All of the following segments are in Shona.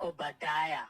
Obhadhaya.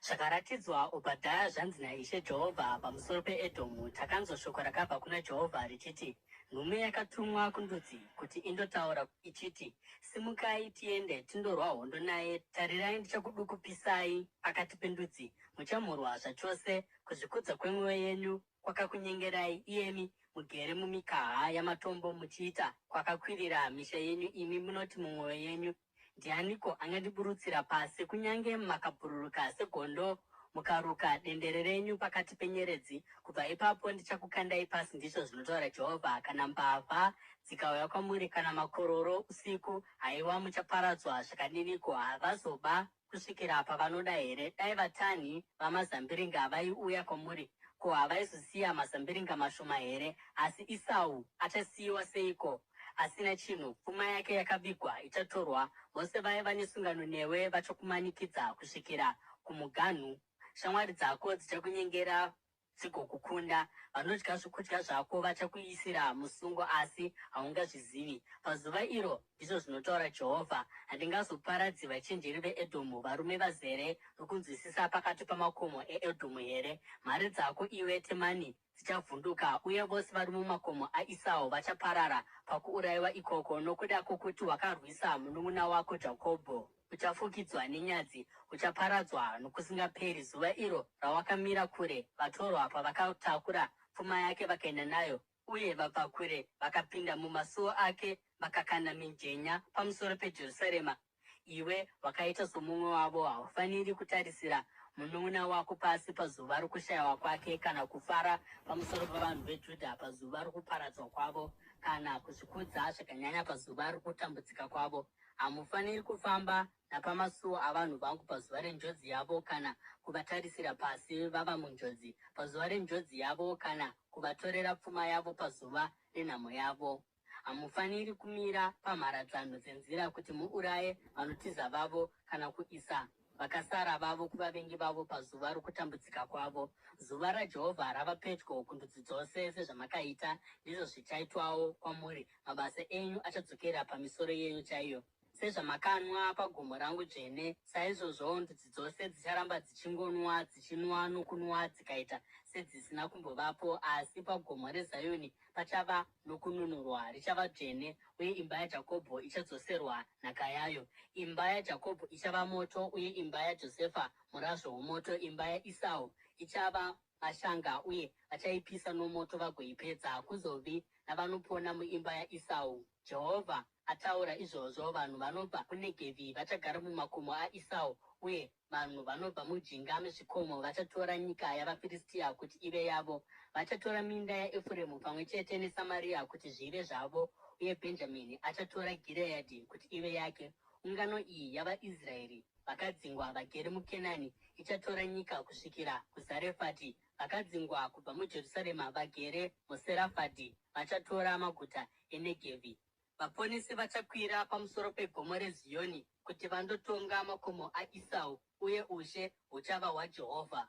Zvakaratidzwa Obhadhaya Zvanzi naIshe Jehovha pamusoro peEdhomu, Takanzwa shoko rakabva kuna Jehovha richiti, Nhume yakatumwa kundudzi kuti indotaura ichiti, Simukai, tiende, tindorwa hondo naye. Tarirai, ndichakudukupisai pakati pendudzi, muchamhurwa zvachose. Kuzvikudza kwemwoyo yenyu kwakakunyengerai, iyemi mugere mumikaha yamatombo, muchiita kwakakwirira misha yenyu, imi munoti mumwoyo yenyu, Ndianiko angandiburutsira pasi? Kunyange makabhururuka segondo mukaruka dendere renyu pakati penyeredzi, kubva ipapo ndichakukandai pasi, ndizvo zvinotaura Jehovha. Kana mbavha dzikauya kwamuri, kana makororo usiku, haiwa muchaparadzwa zvakadiniko! Havazoba kusvikira pavanoda here? Dai vatanhi vamazambiringa vaiuya kwamuri, ko havaizosiya mazambiringa mashoma here? Asi Isau achasiyiwa seiko asina chinhu? Pfuma yake yakavigwa ichatorwa. Vose vaiva nesungano newe vachakumanikidza kusvikira kumuganhu. Shamwari dzako dzichakunyengera dzigokukunda. Vanodya zvokudya zvako vachakuisira musungo, asi haungazvizivi. Pazuva iro, ndizvo zvinotaura Jehovha, handingazoparadzi vachenjeri veEdhomu, varume vazere nokunzwisisa pakati pamakomo eEdhomu here? Mhare dzako, iwe Temani, dzichavhunduka, uye vose vari mumakomo aEsau vachaparara pakuurayiwa ikoko, nokuda kwokuti wakarwisa munun'una wako Jakobho. Uchafukidzwa nenyadzi, uchaparadzwa nokusingaperi, zuva iro rawakamira kure, vatorwa pavakatakura pfuma yake vakaenda nayo, uye vabvakure vakapinda mumasuo ake vakakanda mijenya pamusoro peJerusarema. Iwe wakaita somumwe wavo, haufaniri kutarisira munun'una wako pasi pazuva rokushayiwa kwake, kana kufara pamusoro pavanhu veJudha pazuva rokuparadzwa kwavo, kana kuzvikudza zvakanyanya pazuva rokutambudzika kwavo. Hamufaniri kufamba napamasuo avanhu vangu pazuva renjodzi yavo, kana kuvatarisira pasi vava munjodzi pazuva renjodzi yavo, kana kuvatorera pfuma yavo pazuva renhamo yavo. Hamufaniri kumira pamharadzano dzenzira kuti muuraye vanotiza vavo, kana kuisa vakasara vavo kuvavengi vavo pazuva rokutambudzika kwavo. Zuva raJehovha rava pedyo kundudzi dzose, sezvamakaita, ndizvo zvichaitwawo kwamuri. Mabasa enyu achadzokera pamisoro yenyu chaiyo. Sezvamakanwa pagomo rangu dzvene, saizvozvowo ndudzi dzose dzicharamba dzichingonwa, dzichinwa nokunwa dzikaita sedzisina kumbovapo. Asi pagomo reZioni pachava nokununurwa, richava dzvene, uye imba yaJakobho ichadzoserwa nhaka yayo. Imba yaJakobho ichava moto, uye imba yaJosefa murazvo womoto, imba yaEsau ichava mashanga, uye vachaipisa nomoto vagoipedza. Hakuzovi navanopona muimba yaEsau. Jehovha ataura izvozvo. Vanhu vanobva kuNegevhi vachagara mumakomo aEsau, uye vanhu vanobva mujinga mezvikomo vachatora nyika yavaFiristia kuti ive yavo. Vachatora minda yaEfuremu pamwe chete neSamaria kuti zvive zvavo, uye Bhenjamini achatora Gireadhi kuti ive yake. Ungano iyi yavaIsraeri vakadzingwa vagere muKenani ichatora nyika kusvikira kuZarefati, vakadzingwa kubva muJerusarema vagere muSerafadhi vachatora maguta eNegevhi. Vaponesi vachakwira pamusoro peGomo reZiyoni kuti vandotonga makomo aEsau, uye ushe huchava hwaJehovha.